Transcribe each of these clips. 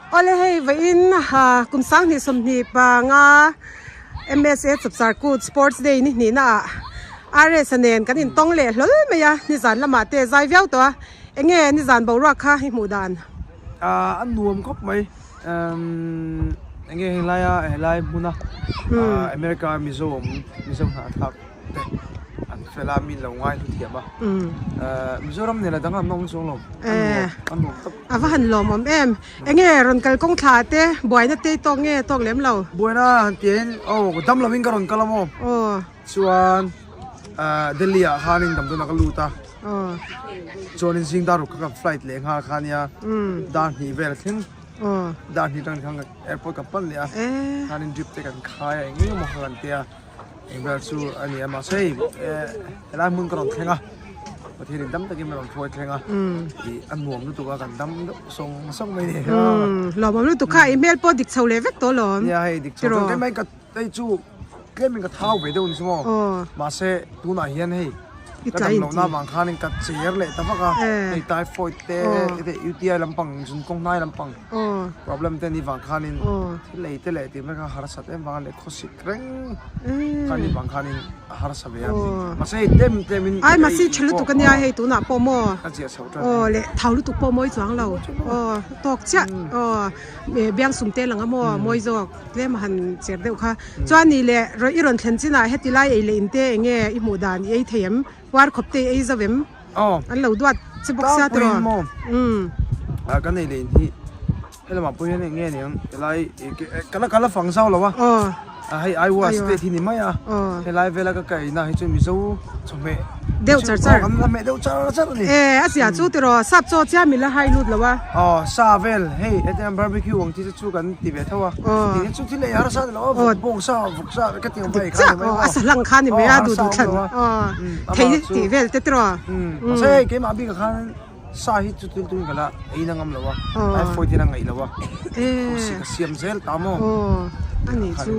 Awle hei vawiin kum 2025 MSA Chapchar Kut Sports Day ni hnihna ah RS a nen kan intawng leh hlawl mai a, nizan lamah te zai viau tawh a, enge nizan boruak kha i hmuh dan? A nuam khawp mai, enge helaia helai hmuna America Mizo awm Mizo hnahthlak te an fel a min lo ngai hlu thiam a Mizoram nen a danglam na awm chuang lo a nuam tawp. A va han lawmawm em enge rawn kal kawng thla te buaina te tawk nge tawk lem lo? Buaina han ti in aw dam lo in ka rawn kal a maw chuan Delhi ah khanin damdawn ah ka lut a chuanin zing dar ruk kha ka flight leh nghal kha ania dar hnih vel a thleng dar hnih atang khan airport ka pan leh a khanin drip te kan khai a eng eng emaw kha kan tia. Eng vel chu a ni a mahse hei helai hmun ka rawn thleng a Pathian in dam takin min rawn hruai thleng a ih a nuam lutuk a kan dam deuh sawng sawng mai ni Lawmawm lutuk kha i hmel pawh dik chho leh vek tawh lawm. Nia hei dik chho chuan tlem mai ka hei chu tlem in ka thau ve deuh ni chu maw mahse tunah hian hei ka dam lohna avang khanin ka cher leh ta vak a hei typhoid te UTI lampang zun kawng hnai lampang problem te ni vang khanin thil ei te leh tih mai kha harsat em vanga leh khawsik reng kha ni vang khanin a harsa ve a mahse hei tlem tlem in ai mahse tha lutuk ania hei tunah pawh maw ka ziah chho tan aw leh thau lutuk pawh mawi chuang lo aw tawk chiah aw biang sum te lang a maw mawi zawk tlem a han cher deuh kha chuan ni leh i rawn thlen chinah heti lai ei leh in te eng nge i hmuh dan i ei thei em puar khawp te i ei zo em an lo duat che bawk sia tiraw kan ei leh in hi. He lamah pawh hian eng nge niang helai ka la ka la fang zau lo a hei Iowa state hi ni mai a helai vela ka kaina hi chu Mizo chawhmeh deuh char char kan la hmeh deuh char char a ni e a zia chu tiraw sap chaw chiah min la hai lut lo a aw sa vel hei hetiang barbecue ang chi te chu kan ti ve tho a ti chu thil ei harsa ni lo a bawng sa vawk sa ka ti ang pai kha ni mai a sa hlang kha ni mai a duh duh thlan thei tih vel te tiraw mahse hei keimah bikah khan Sa hi chu tul tul kala ei na ngam lo a, typhoid hian a ngaih lo a, kawsi ka siam zel ta maw. Aw ani chu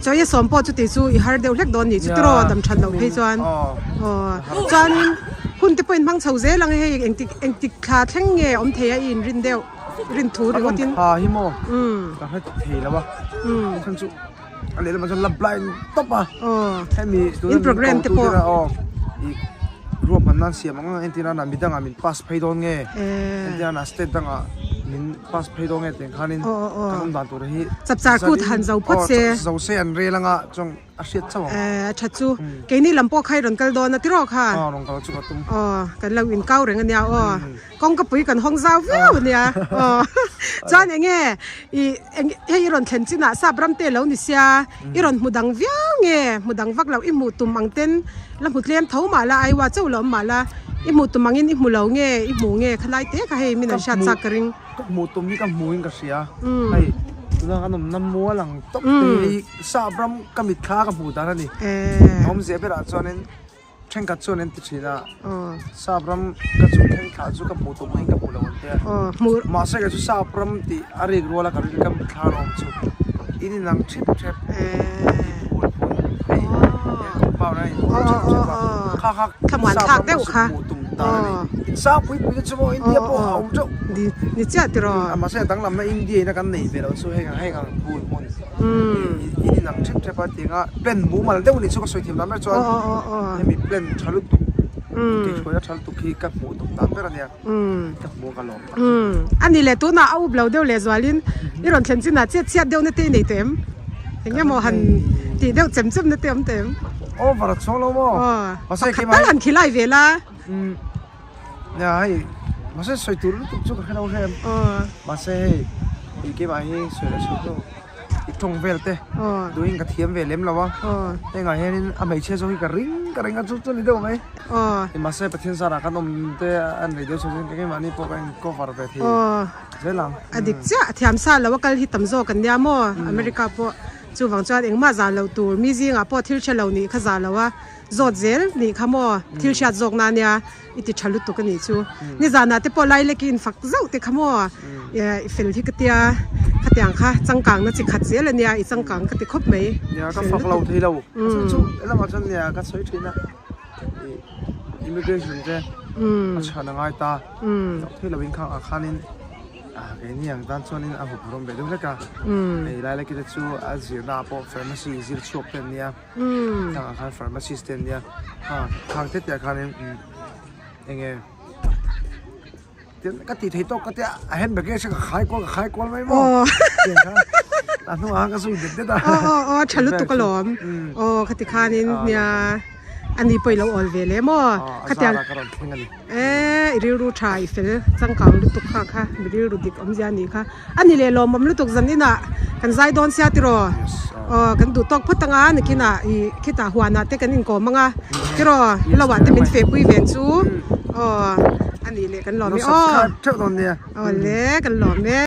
chawi a sawm pawh chuti chu i har deuh hlek dawn ni chu tiraw dam that loh phei chuan aw chuanin hun te pawh in hmang chho zel ang e hei engtik engtik thla thleng nge awm thei a i inrin deuh rin thu ringawt in. Thla hi maw ka hre thei lo a, chhan chu a lehlamah chuan la blind tawp a hemi tuna min ko tu te aw ih ruahman nan siam ang ang entir nana midangah min pass phei dawn nge entir nana state dangah min pass phei dawn nge tih ang khanin kan awm dan tur hi chapchar kut han zo phawt se zo se an rel anga chuan a hriat chauh ang a tha chu keini lam pawh kha i rawn kal dawn a tiraw kha aw rawn kal chu ka tum aw kan lo inkau reng ania aw. Kawngkapui kan hawng zau viau a nia aw chuan eng nge i eng hei i rawn thlen chinah sap ram te lo ni sia i rawn hmu dang viau nge hmu dang vak loh i hmuh tum ang ten la hmu tlem tho mah la Iowa chauh lo awm mah la i hmuh tum angin i hmu lo nge i hmu nge khalai te kha hei min an hriat chak ka ring. Ka hmuh tum hi ka hmu in ka hria hei tuna kan awmna mual ang tawp te hi sap ram ka mitthla ka hmuh dan a ni awmzia berah chuanin Thenkhat chuan an ti thin a, Sap ram ka chu thleng thlah chu ka hmuh tawh mahin ka hmu lo an ti a. Mahse kei chu Sap ram tih a rik ruala ka rilru ka mitthla a awm chu in inang thip thep in phul phul hei hian compound a in phul thip thep a, kha kha Sap ram ka chu hmuh tum dan a ni. In sang pui pui te chu maw India pawh a awm teuh. Ni chiah tiraw. Mahse a danglamna India ina kan nei ve loh chu heng ang heng ang phul hmun. In inang thep thep a tiang a plan mumal deuh a nih chu ka sawi thiam dan ber chuan hemi plan tha lutuk inkeihruaina tha lutuk hi ka hmuh tum dan ber a nia ka hmuh a ka lawm tak zet. A ni leh tunah a up lo deuh leh zualin i rawn thlen chinah chiat chhiat deuh na te i nei tawh em? Eng emaw han tih deuh chem chem na te awm tawh em? Over a chhuak lo maw? Pakhat tal han khilai ve la. Nia hei mahse sawi tur lutuk chu ka hre lo hle mahse hei ih keimah hi sawi leh chhuk deuh i tawng vel te duhin ka thiam ve lem lo a hengah hianin a hmeichhia zawk hi ka ring ka ring a chu chu ni deuh mai mahse Pathian zarah kan awm te an rei deuh chho chuan keimahni pawh ka in cover ve thei zel ang. A dik chiah a thiam sa lo a kal hi tam zawk an nia maw America pawh chuvang chuan engmah zah loh tur mi zingah pawh thil hre lo nih kha zah lo a. Zawt zel nih kha maw thil hriat zawk na nia i ti tha lutuk a nih chu. Nizanah te pawh lai lek i infak zauh te kha maw i fel hi ka tia khatiang kha changkang na chi khat zel a nia i changkang ka ti khawp mai. Nia ka fak lo thei lo chu chu helamah chuan nia ka sawi thin a immigration te a chhan a ngai ta loh theih loin khang ah khanin. Ah keini ang tan chuanin a hup rawm ve deuh hlek a. Hei lai lai te chu a zirna ah pawh pharmacy zir chhuak te an nia. Thlang ah khan pharmacist te an nia. Ha khang te te ah khanin eng nge ka tih theih tawk ka tia a handbag nge ka khai kual ka khai kual mai maw. Tiang khan a hnungah khan ka zui det det a. Aw aw aw tha lutuk alawm. Aw khati khanin nia ani pawh i lo awl ve le maw. Khatiang a zar ah ka rawn thleng a ni. E, i rilru tha i fel changkang lutuk kha kha mi rilru dik awmzia a nih kha. A ni leh lawmawm lutuk zan inah kan zai dawn sia tiraw? Aw kan duh tawk phawt anga nakinah i khitah huanah te kan inkawm anga tiraw? Lo ah te min fehpui ven chu aw a ni leh kan lawm e aw. Aw le kan lawm e.